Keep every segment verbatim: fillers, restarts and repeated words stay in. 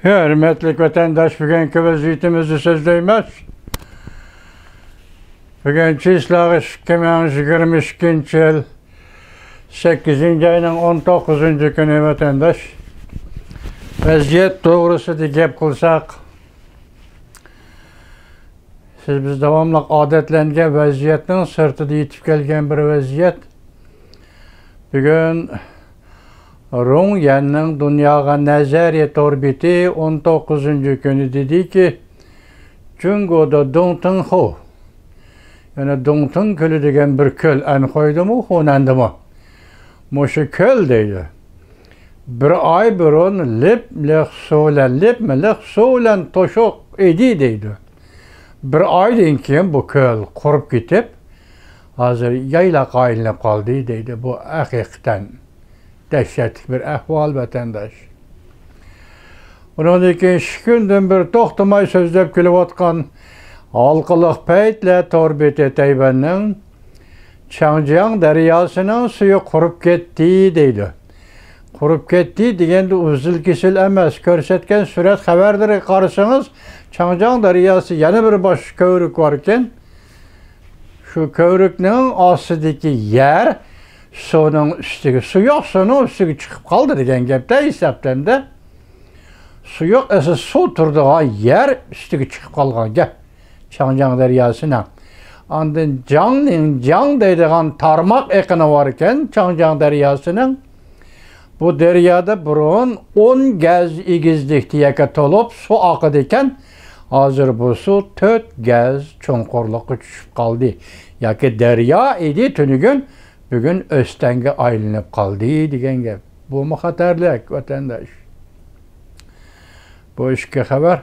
ھۆرمەتلىك ۋەتەنداش، بۈگۈنكى ۋەزىيىتىمىزنى سۆزلەيمىز. بۈگۈن چىسلاغا ئىككى مىڭ يىگىرمە ئىككىنچى يىل سەككىزىنچى ئاينىڭ ئون توققۇزىنچى كۈنى، ۋەتەنداش. ۋەزىيەت توغرىسىدا گەپ قىلساق، سىز بىز داۋاملىق ئادەتلەنگەن ۋەزىيەتنىڭ سىرتىدا يېتىپ كەلگەن بىر ۋەزىيەت. بۈگۈن رۇڭ يەننىڭ دۇنياغا نەزەرىيە تور بېتى ئون توققۇزىنچى كۈنى دېدىكى، جۇڭگودا دۇڭتىڭخۇ، يەنى دۇڭتىڭ كۆلى دېگەن بىر كۆل، ئەنخۇيدىمۇ، خۇنەندىمۇ، مۇشۇ كۆل دەيدۇ. بىر ئاي بۇرۇن لىپمىلىق سۇ بىلەن، لىپمىلىق سۇ بىلەن توشۇق ئىدى دەيدۇ. بىر ئايدىن كېيىن بۇ كۆل قۇرۇپ كېتىپ، ھازىر يايلاققا ئايلىنىپ قالدى دەيدۇ. بۇ ھەقىقەتەن دەھشەتلىك بىر ئەھۋال، ۋەتەنداش. ئۇنىڭدىن كېيىن ئىككى كۈندىن بېرى توختىماي سۆزلەپ كېلىۋاتقان ھالقىلىق پەيتلەر تور بېتى تەيۋەننىڭ چاڭجياڭ دەرياسىنىڭ سۈيى قۇرۇپ كەتتى دەيدۇ. قۇرۇپ كەتتى دېگەندە ئۇزۇل كېسىل ئەمەس. كۆرسەتكەن سۈرەت خەۋەرلىرىگە قارىسىڭىز، چاڭجياڭ دەرياسى يەنە بىر باشقا كۆۋرۈك باركەن. شۇ كۆۋرۈكنىڭ ئاستىدىكى يەر سۇنىڭ ئۈستىگە، سۇ يوق، سۇنىڭ ئۈستىگە چىقىپ قالدى دېگەن گەپتە ھېسابتەندە. سۇ يوق، ئەسلى سۇ تۇرىدىغان يەر ئۈستىگە چىقىپ قالغان گەپ. چاڭجياڭ دەرياسىنىڭ. ئاندىن جاڭنىڭجياڭ دەيدىغان تارماق ئېقىنى باركەن چاڭجياڭ دەرياسىنىڭ. بۇ دەريادا بۇرۇن ئون گەز ئېگىزلىكتە يەكە تولۇپ سۇ ئاقىدىكەن. ھازىر بۇ سۇ تۆت گەز چوڭقۇرلۇققا چۈشۈپ قالدى. ياكى دەريا ئىدى تۈنۈگۈن، بۈگۈن ئۆستەڭگە ئايلىنىپ قالدى دېگەن گەپ. بۇمۇ خەتەرلىك، ۋەتەنداش. بۇ ئىككى خەۋەر.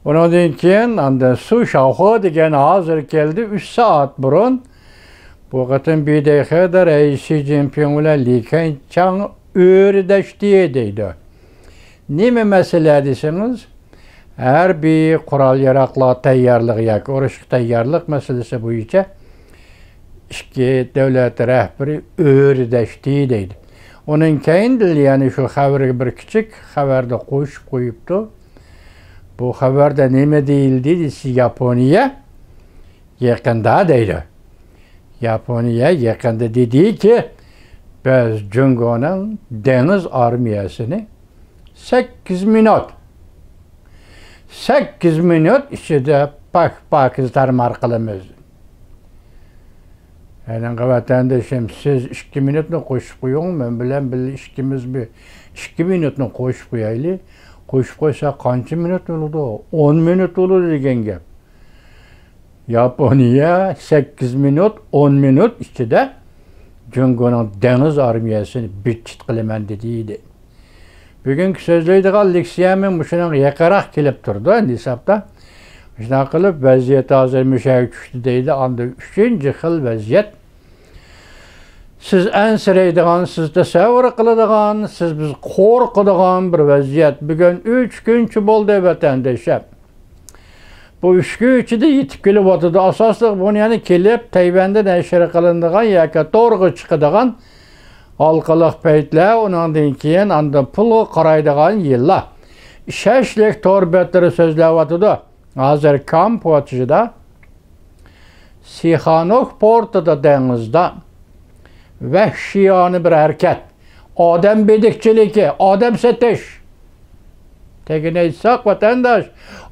ئۇنىڭدىن كېيىن ئاندىن سۇ شاۋخۇ دېگەن ھازىر كەلدى، ئۈچ سائەت بۇرۇن. بۇ قېتىم بىدېخدا رەئىس شى جىنپىڭ بىلەن لى كەنچاڭ ئۆرىدەشتى دەيدۇ. نېمە مەسىلە دېسىڭىز، ھەربىي قورال-ياراغلار تەييارلىقى ياكى ئۇرۇشقا تەييارلىق مەسىلىسى بويىچە ئىككى دۆلەت رەھبىرى ئۆرىدەشتى دەيدۇ. ئۇنىڭ كەينىدىن يەنە شۇ خەۋەرگە بىر كىچىك خەۋەردە قوشۇپ قويۇپتۇ. بۇ خەۋەردە نېمە دېيىلدى دېسە، ياپونىيە يېقىندا دەيدۇ. ياپونىيە يېقىندا دېدىكى، بىز جۇڭگونىڭ دېڭىز ئارمىيەسىنى سەككىز مىنۇت، سەككىز مىنۇت ئىچىدە پاك-پاكىز تارمار قىلىمىز. ئېنىڭغا ۋەتەندىشىم، سىز ئىككى مىنۇتنى قوشۇپ قويۇڭ، مەن بىلەن بىللە ئىككىمىز بىر ئىككى مىنۇتنى قوشۇپ قويايلى. قوشۇپ قويسا قانچە مىنۇت بولىدۇ؟ ئون مىنۇت بولىدۇ دېگەن گەپ. ياپونىيە سەككىز مىنۇت، ئون مىنۇت ئىچىدە جۇڭگونىڭ دېڭىز ئارمىيەسىنى بىت-چىت قىلىمەن دېدى. بۈگۈنكى سۆزلەيدىغان لېكسىيەمۇ مۇشۇنىڭغا يېقىنراق كېلىپ تۇرىدۇ، ئەمدى ھېسابتا. شۇنداق قىلىپ، ۋەزىيەت ھازىر مۇشەگە چۈشتى دەيدۇ، ئاندىن ئۈچىنچى خىل ۋەزىيەت. سىز ئەنسىرەيدىغان، سىز تەسەۋۋۇر قىلىدىغان، سىز بىز قورقىدىغان بىر ۋەزىيەت. بۈگۈن ئۈچ كۈنچە بولدى، ۋەتەندىشىم. بۇ ئۈچ كۈن ئىچىدە يېتىپ كېلىۋاتىدۇ. ئاساسلىق بۇنى يەنە كېلىپ تەيۋەندە نەشر قىلىنىدىغان ياكى تورغا چىقىدىغان ھالقىلىق پەيتلەر، ئۇنىڭدىن كېيىن ئاندىن پۇلغا قارايدىغان يىللار. ئىشەنچلىك تور بەتلىرى سۆزلەۋاتىدۇ. ھازىر كامپودژىدا، سىخانوك پورتىدا، دېڭىزدا ۋەھشىيانە بىر ھەرىكەت. ئادەم بېدىكچىلىكى، ئادەم سېتىش. تېگىنى ئېيتساق، ۋەتەنداش،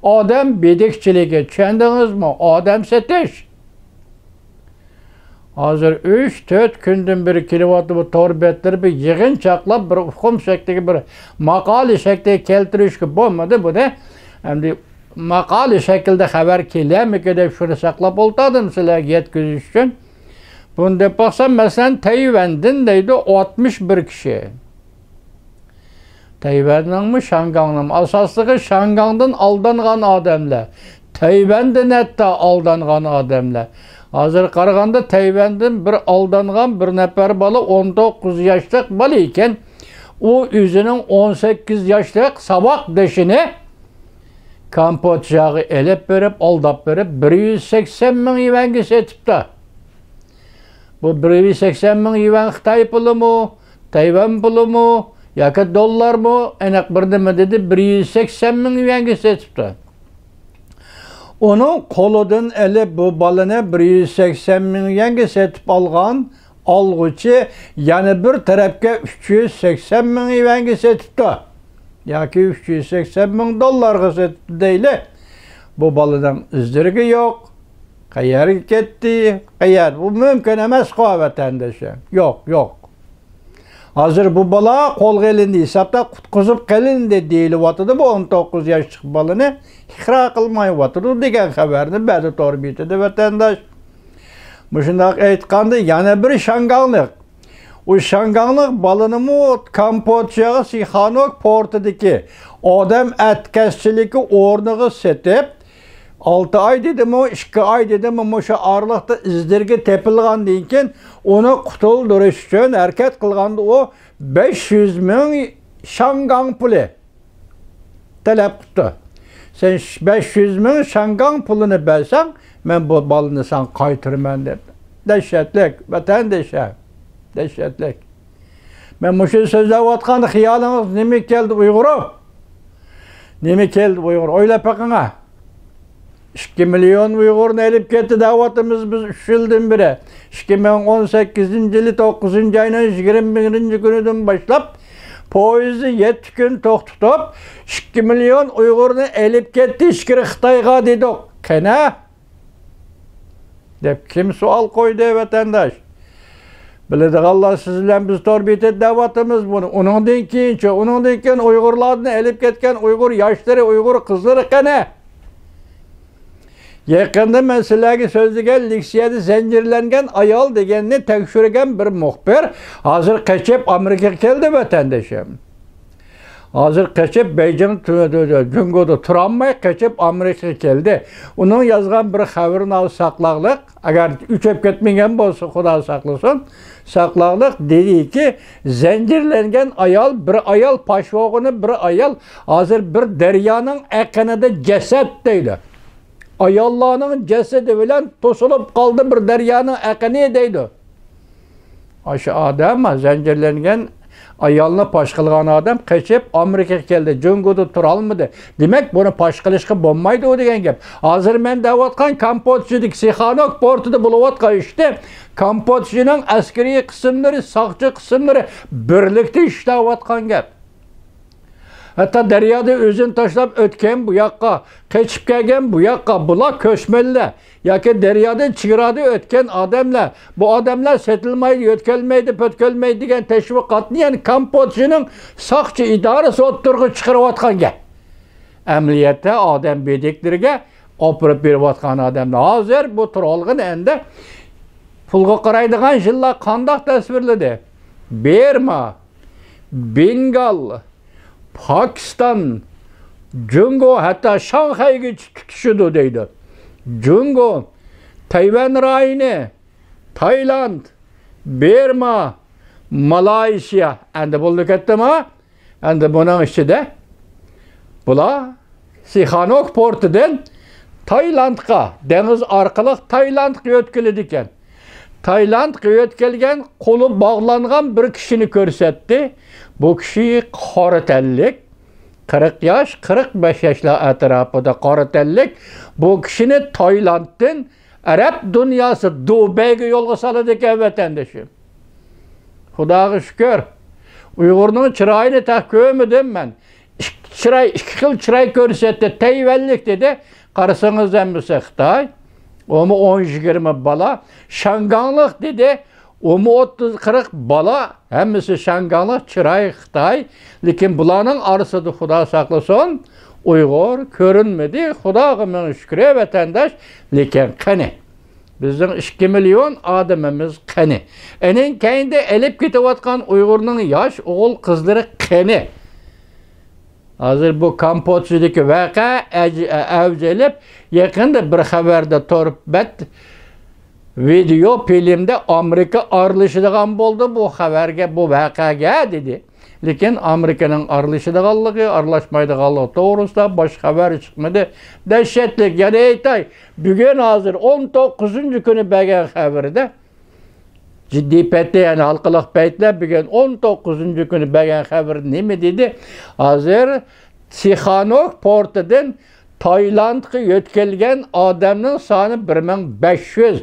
ئادەم بېدىكچىلىكى، چۈشەندىڭىزمۇ؟ ئادەم سېتىش. ھازىر ئۈچ، تۆت كۈندىن بېرى كېلىۋاتىدۇ، بۇ تور بەتلىرى بىر يىغىن چاقلاپ، بىر ئۇقۇم شەكلىگە، بىر ماقالە شەكلىگە كەلتۈرۈشكە بولمىدى بۇنى. ئەمدى ماقالە شەكلىدە خەۋەر كېلەرمىكىن دەپ شۇنى ساقلاپ ئولتۇردۇم سىلەرگە يەتكۈزۈش ئۈچۈن. بۇنى دەپ باقسام، مەسىلەن، تەيۋەندىن دەيدۇ، ئاتمىش بىر كىشى. تەيۋەننىڭمۇ، شاڭگاڭنىڭمۇ؟ ئاساسلىقى شاڭگاڭدىن ئالدانغان ئادەملەر، تەيۋەندىن ھەتتا ئالدانغان ئادەملەر. ھازىر قارىغاندا، تەيۋەندىن بىر ئالدانغان بىر نەپەر بالا ئون توققۇز ياشلىق بالا ئىكەن. ئۇ ئۆزىنىڭ ئون سەككىز ياشلىق ساۋاقدىشىنى كامپودژاغا ئېلىپ بېرىپ، ئالداپ بېرىپ، بىر يۈز سەكسەن مىڭ يۈەنگە سېتىپتۇ. بۇ بىر يۈز سەكسەن مىڭ يۈەن خىتاي پۇلىمۇ، تەيۋەن پۇلىمۇ، ياكى دوللارمۇ، ئېنىق بىر نېمە دېدى، بىر يۈز سەكسەن مىڭ يۈەنگە سېتىپتۇ. ئۇنىڭ قولىدىن ئېلىپ بۇ بالىنى بىر يۈز سەكسەن مىڭ يۈەنگە سېتىپ ئالغان ئالغۇچى يەنە بىر تەرەپكە ئۈچ يۈز سەكسەن مىڭ يۈەنگە سېتىپتۇ. ياكى ئۈچ يۈز سەكسەن مىڭ دوللارغا سېتىپتۇ دەيلى. بۇ بالىنىڭ ئىز-دېرىكى يوق. قەيەرگە كەتتى؟ قەيەر؟ بۇ مۇمكىن ئەمەسقۇ، ۋەتەندىشىم. يوق، يوق. ھازىر بۇ بالا قولغا ئېلىندى، ھېسابتا قۇتقۇزۇپ قېلىندى دېيىلىۋاتىدۇ. بۇ ئون توققۇز ياشلىق بالىنى ئىقرار قىلمايۋاتىدۇ دېگەن خەۋەرنى بەردى تور بېتىدە ۋەتەنداش. مۇشۇنداق ئېيتقاندا، يەنە بىر شياڭگاڭلىق. ئۇ شياڭگاڭلىق بالىنىمۇ كامپودژاغا سىخانوك پورتىدىكى ئادەم ئەتكەسچىلىكى ئورنىغا سېتىپ، ئالتە ئاي دېدىمۇ، ئىككى ئاي دېدىمۇ، مۇشۇ ئارىلىقتا ئىز-دېرىكى تېپىلغاندىن كېيىن، ئۇنى قۇتۇلدۇرۇش ئۈچۈن ھەرىكەت قىلغاندا، ئۇ بەش يۈز مىڭ شياڭگاڭ پۇلى تەلەپ قىپتۇ. سەن بەش يۈز مىڭ شياڭگاڭ پۇلىنى بەرسەڭ، مەن بۇ بالىنى ساڭا قايتۇرىمەن، دەپ. دەھشەتلىك، ۋەتەندىشەر، دەھشەتلىك. مەن مۇشۇ سۆزلەۋاتقاندا خىيالىڭىز نېمە كەلدى، ئۇيغۇرۇم؟ نېمە كەلدى، ئۇيغۇر؟ ئويلاپ بېقىڭا. ئىككى مىليون ئۇيغۇرنى ئېلىپ كەتتى دەۋاتىمىز بىز ئۈچ يىلدىن بېرى. ئىككى مىڭ ئون سەككىزىنچى يىلى توققۇزىنچى ئاينىڭ يىگىرمە بىرىنچى كۈنىدىن باشلاپ، پويىزنى يەتتە كۈن توختىتىپ، ئىككى مىليون ئۇيغۇرنى ئېلىپ كەتتى ئىچكىرى خىتايغا دېدۇق. قېنى؟ دەپ كىم سوئال قويدى، ۋەتەنداش؟ بىلىدىغانلار سىز بىلەن بىز تور بېتىدە دەۋاتىمىز بۇنى. ئۇنىڭدىن كېيىنچۇ؟ ئۇنىڭدىن كېيىن ئۇيغۇرلاردىن ئېلىپ كەتكەن ئۇيغۇر ياشلىرى، ئۇيغۇر قىزلىرى قېنى؟ يېقىندا مەن سىلەرگە سۆزلىگەن لېكسىيەدە زەنجىرلەنگەن ئايال دېگەننى تەكشۈرگەن بىر مۇخبىر ھازىر قېچىپ ئامېرىكىغا كەلدى، ۋەتەندىشىم. ھازىر قېچىپ بېيجىڭ، تۈ-، تۈ-، تۈ-، جۇڭگودا تۇرالماي قېچىپ ئامېرىكىغا كەلدى. ئۇنىڭ يازغان بىر خەۋىرىنى ھازىر ساقلاغلىق. ئەگەر ئۆچۈپ كەتمىگەن بولسا، خۇدا ساقلىسۇن، ساقلاغلىق. دېدىكى، زەنجىرلەنگەن ئايال، بىر ئايال پاش بولغىنى، بىر ئايال ھازىر بىر دەريانىڭ ئېقىنىدا جەسەت دەيدۇ. ئاياللارنىڭ جەسىتى بىلەن توسۇلۇپ قالدى بىر دەريانىڭ ئېقىنى دەيدۇ. ئاشۇ ئادەم، زەنجىرلەنگەن ئايالنى پاش قىلغان ئادەم قېچىپ ئامېرىكىغا كەلدى، جۇڭگودا تۇرالمىدى. دېمەك، بۇنى پاش قىلىشقا بولمايدۇ دېگەن گەپ. ھازىر مەن دەۋاتقان كامپودژىدىكى سىخانوك پورتىدا بولۇۋاتقان ئىشتە كامپودژىنىڭ ئەسكىرىي قىسىملىرى، ساقچى قىسىملىرى بىرلىكتە ئىشلەۋاتقان گەپ. ھەتتا دەريادا ئۆزىنى تاشلاپ ئۆتكەن بۇ ياققا، قېچىپ كەلگەن بۇ ياققا، بۇلار كۆچمەنلەر ياكى دەريادىن، چېگرادىن ئۆتكەن ئادەملەر. بۇ ئادەملەر سېتىلمايدۇ، يۆتكەلمەيدۇ، پۆتكەلمەيدۇ دېگەن تەشۋىقاتنى يەنە كامپودژىنىڭ ساقچى ئىدارىسى ئوتتۇرىغا چىقىرىۋاتقان گەپ. ئەمەلىيەتتە ئادەم بېدىكلىرىگە ئاپىرىپ بېرىۋاتقان ئادەملەر. ھازىر بۇ تۇرالغۇنى ئەمدى پۇلغا قارايدىغان يىللار قانداق تەسۋىرلىدى؟ بېرما، بېنگال، پاكىستان، جۇڭگو، ھەتتا شاڭخەيگىچە تۇتىشىدۇ دەيدۇ. جۇڭگو، تەيۋەن رايونى، تايلاند، بېرما، مالايسىيا. ئەمدى بولدى كەتتىما؟ ئەمدى بۇنىڭ ئىچىدە بۇلار سىخانوك پورتىدىن تايلاندقا، دېڭىز ئارقىلىق تايلاندقا يۆتكىلىدىكەن. تايلاندقا يۆتكەلگەن، قولى باغلانغان بىر كىشىنى كۆرسەتتى. بۇ كىشى قارا تەنلىك، قىرىق ياش، قىرىق بەش ياشلار ئەتراپىدا قارا تەنلىك. بۇ كىشىنى تايلاندتىن ئەرەب دۇنياسى دۇبەيگە يولغا سالىدىكەن، ۋەتەندىشىم. خۇداغا شۈكۈر. ئۇيغۇرنىڭ چىرايىنى تېخى كۆرمىدىم مەن. ئىككى چىراي، ئىككى خىل چىراي كۆرسەتتى. تەيۋەنلىك دېدى. قارىسىڭىز ھەممىسى خىتاي. ئۇمۇ ئون يىگىرمە بالا. شياڭگاڭلىق دېدى. ئۇمۇ ئوتتۇز قىرىق بالا. ھەممىسى شياڭگاڭلىق، چىراي خىتاي. لېكىن بۇلارنىڭ ئارىسىدا، خۇدا ساقلىسۇن، ئۇيغۇر كۆرۈنمىدى. خۇداغا مىڭ شۈكرى، ۋەتەنداش. لېكىن قېنى؟ بىزنىڭ ئىككى مىليون ئادىمىمىز قېنى؟ ئېنىڭ كەينىدە ئېلىپ كېتىۋاتقان ئۇيغۇرنىڭ ياش ئوغۇل-قىزلىرى قېنى؟ ھازىر بۇ كامپودژىدىكى ۋەقە ئەج-، ئەۋج ئېلىپ، يېقىندا بىر خەۋەردە تور بەت ۋىدېئو فىلىمدە ئامېرىكا ئارىلىشىدىغان بولدى بۇ خەۋەرگە، بۇ ۋەقەگە دېدى. لېكىن ئامېرىكىنىڭ ئارىلىشىدىغانلىقى، ئارىلاشمايدىغانلىقى توغرىسىدا باشقا خەۋەر چىقمىدى. دەھشەتلىك، يەنە ئېيتاي، بۈگۈن ھازىر ئون توققۇزىنچى كۈنى بەرگەن خەۋىرىدە جىددىي پەيتتە، يەنى ھالقىلىق پەيتلەر. بۈگۈن ئون توققۇزىنچى كۈنى بەرگەن خەۋىرى نېمە دېدى؟ ھازىر سىخانوك پورتىدىن تايلاندقا يۆتكەلگەن ئادەمنىڭ سانى بىر مىڭ بەش يۈز.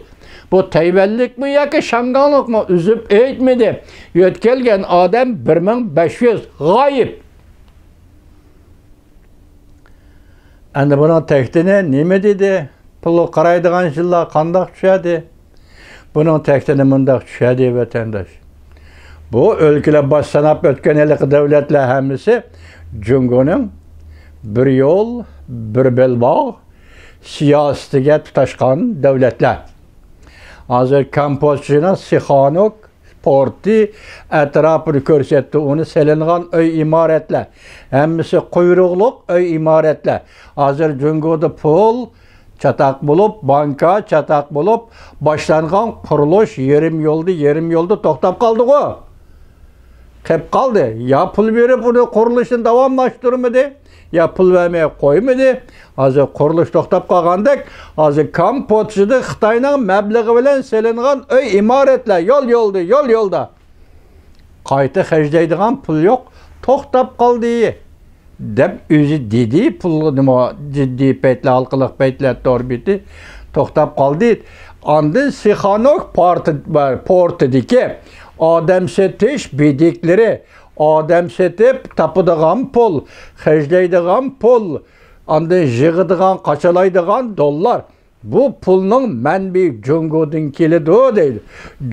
بۇ تەيۋەنلىكمۇ ياكى شاڭگاڭلىقمۇ ئۈزۈپ ئېيتمىدى. يۆتكەلگەن ئادەم بىر مىڭ بەش يۈز. غايىب. ئەمدى بۇنىڭ تەكتىنى نېمە دېدى؟ پۇلغا قارايدىغان ئىشلار قانداق چۈشەدى؟ بۇنىڭ تەكتىنى مۇنداق چۈشەدى، ۋەتەنداش. بۇ ئۆلكىلەر باش ساناپ ئۆتكەن ھېلىقى دۆلەتلەر ھەممىسى جۇڭگونىڭ بىر يول، بىر بەلباغ سىياسىتىگە تۇتاشقان دۆلەتلەر. ھازىر كامپودژىنىڭ سىخانوك پورتى ئەتراپىنى كۆرسەتتى. ئۇنى سېلىنغان ئۆي ئىمارەتلەر، ھەممىسى قۇيرۇقلۇق ئۆي ئىمارەتلەر. ھازىر جۇڭگودا پۇل چاتاق بولۇپ، بانكا چاتاق بولۇپ، باشلانغان قۇرۇلۇش يېرىم يولدا، يېرىم يولدا توختاپ قالدىغۇ. قېلىپ قالدى. يا پۇل بېرىپ ئۇنى قۇرۇلۇشىنى داۋاملاشتۇرمىدى، يا پۇل بەرمەي قويمىدى. ھازىر قۇرۇلۇش توختاپ قالغاندەك، ھازىر كامپودژىدا خىتاينىڭ مەبلىغى بىلەن سېلىنغان ئۆي ئىمارەتلەر يول يولدا، يول يولدا. قايتا خەجلەيدىغان پۇل يوق، توختاپ قالدى، دەپ ئۆزى دېدى. پۇلغا نېمە جىددىي پەيتلەر، ھالقىلىق پەيتلەر تور بېتى توختاپ قالدى. ئاندىن سىخانوك پارتى-، پورتىدىكى ئادەم سېتىش بېدىكلىرى، ئادەم سېتىپ تاپىدىغان پۇل، خەجلەيدىغان پۇل، ئاندىن يىغىدىغان، قاچىلايدىغان دوللار. بۇ پۇلنىڭ مەنبىيى جۇڭگودىن كېلىدۇ دەيدۇ.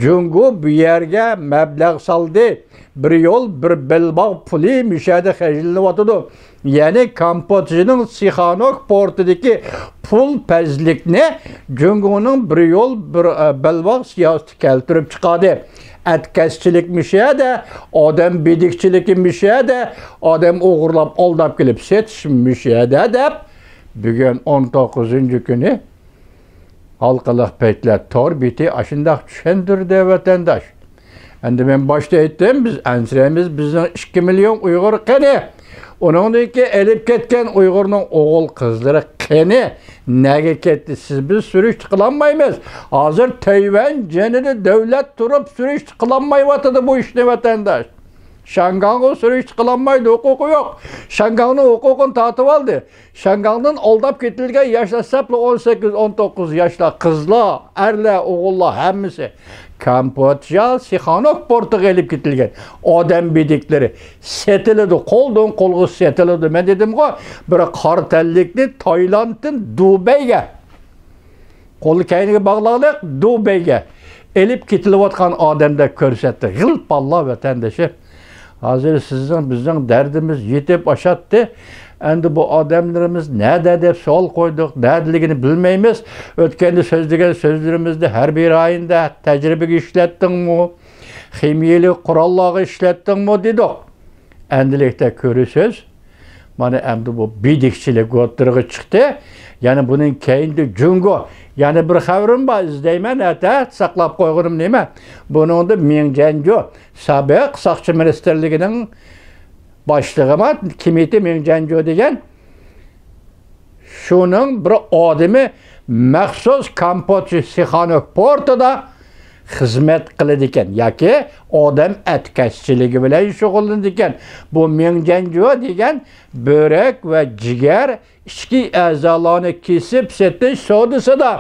جۇڭگو بۇ يەرگە مەبلەغ سالدى. بىر يول، بىر بەلباغ پۇلى مۇشۇ يەردە خەجلىنىۋاتىدۇ. يەنى كامپودژىنىڭ سىخانوك پورتىدىكى پۇل پەزلىكنى جۇڭگونىڭ بىر يول، بىر، ئە، بەلباغ سىياسىتى كەلتۈرۈپ چىقاردى. ئەتكەسچىلىك مۇشۇ يەردە، ئادەم بېدىكچىلىكى مۇشۇ يەردە، ئادەم ئوغرىلاپ، ئالداپ كېلىپ سېتىش مۇشۇ يەردە دەپ، بۈگۈن ئون توققۇزىنچى كۈنى ھالقىلىق پەيتلەر تور بېتى ئاشۇنداق چۈشەندۈردى، ۋەتەنداش. ئەمدى مەن باشتا ئېيتتىم، بىز ئەنسىرەيمىز، بىزنىڭ ئىككى مىليون ئۇيغۇر قېنى؟ ئۇنىڭدىن كېيىن ئېلىپ كەتكەن ئۇيغۇرنىڭ ئوغۇل قىزلىرى قېنى؟ نەگە كەتتى؟ سىز، بىز سۈرۈشتە قىلالمايمىز. ھازىر تەيۋەن جېنىدا دۆلەت تۇرۇپ سۈرۈشتە قىلالمايۋاتىدۇ بۇ ئىشنى، ۋەتەنداش. شياڭگاڭغا سۈرۈشتە قىلالمايدۇ، ھوقۇقى يوق. شياڭگاڭنىڭ ھوقۇقىنى تارتىۋالدى. شياڭگاڭدىن ئالداپ كېتىلگەن ياشلار سەپلا ئون سەككىز، ئون توققۇز ياشلار، قىزلار، ئەرلەر، ئوغۇللار ھەممىسى كامپودژا سىخانوك پورتىغا ئېلىپ كېتىلگەن. ئادەم بېدىكلىرى سېتىلىدۇ، قولدىن قولغا سېتىلىدۇ. مەن دېدىمغۇ، بىر قارا تەنلىكنى تايلاندتىن دۇبەيگە، قولى كەينىگە باغلاقلىق، دۇبەيگە ئېلىپ كېتىلىۋاتقان ئادەمدەك كۆرسەتتى. غىلپاللا ۋەتەندىشى. ھازىر سىزنىڭ، بىزنىڭ دەردىمىز يېتىپ ئاشاتتى. ئەمدى بۇ ئادەملىرىمىز نەدە دەپ سوئال قويدۇق، نەدىلىكىنى بىلمەيمىز. ئۆتكەندە سۆزلىگەن سۆزلىرىمىزنى ھەربىي رايوندا تەجرىبىگە ئىشلەتتىڭمۇ؟ خىمىيەلىك قوراللارغا ئىشلەتتىڭمۇ؟ دېدۇق. ئەمدىلىكتە كۆرۈسىز، مانا ئەمدى بۇ بېدىكچىلىك ئوتتۇرىغا چىقتى. يەنە بۇنىڭ كەينىدە جۇڭگو. يەنە بىر خەۋىرىم بار، ئىزدەيمەن، ئەتە ساقلاپ قويغىنىم نېمە؟ بۇنىڭدا مېڭ جيەنجۇ، سابىق ساقچى مىنىستىرلىكىنىڭ باشلىقى بار، كىمىتى مېڭ جيەنجۇ دېگەن. شۇنىڭ بىر ئادىمى مەخسۇس كامپودژا سىخانوك پورتىدا خىزمەت قىلىدىكەن ياكى ئادەم ئەتكەسچىلىكى بىلەن شۇغۇللىنىدىكەن. بۇ مېڭ جيەنجۇ دېگەن بۆرەك ۋە جىگەر، ئىچكى ئەزالارنى كېسىپ سېتىش سودىسىدا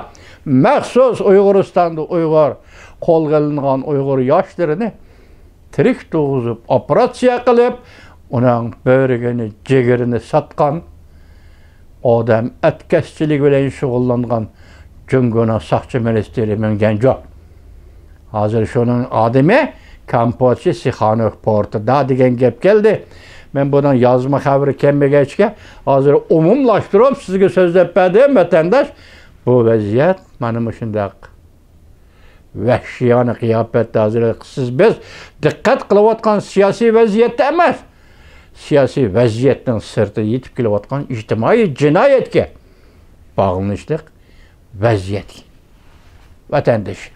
مەخسۇس ئۇيغۇرىستاندا ئۇيغۇر، قولغا ئېلىنغان ئۇيغۇر ياشلىرىنى تىرىك تۇرغۇزۇپ، ئوپېراتسىيە قىلىپ، ئۇنىڭ بۆرىكىنى، جىگىرىنى ساتقان، ئادەم ئەتكەسچىلىكى بىلەن شۇغۇللانغان جۇڭگونىڭ ساقچى مىنىستىرى مېڭ جيەنجۇ. ھازىر شۇنىڭ ئادىمى كامپودژا سىخانوك پورتىدا دېگەن گەپ كەلدى. مەن بۇنىڭ يازما خەۋىرى كەلمىگەچكە، ھازىر ئومۇملاشتۇرۇپ سىزگە سۆزلەپ بەردىم، ۋەتەنداش. بۇ ۋەزىيەت مانا مۇشۇنداق. ۋەھشىيانە قىياپەتتە ھازىر سىز، بىز دىققەت قىلىۋاتقان سىياسىي ۋەزىيەتتە ئەمەس، سىياسىي ۋەزىيەتنىڭ سىرتىدا يېتىپ كېلىۋاتقان ئىجتىمائىي جىنايەتكە باغلىنىشلىق ۋەزىيەت. ۋەتەندىشىم،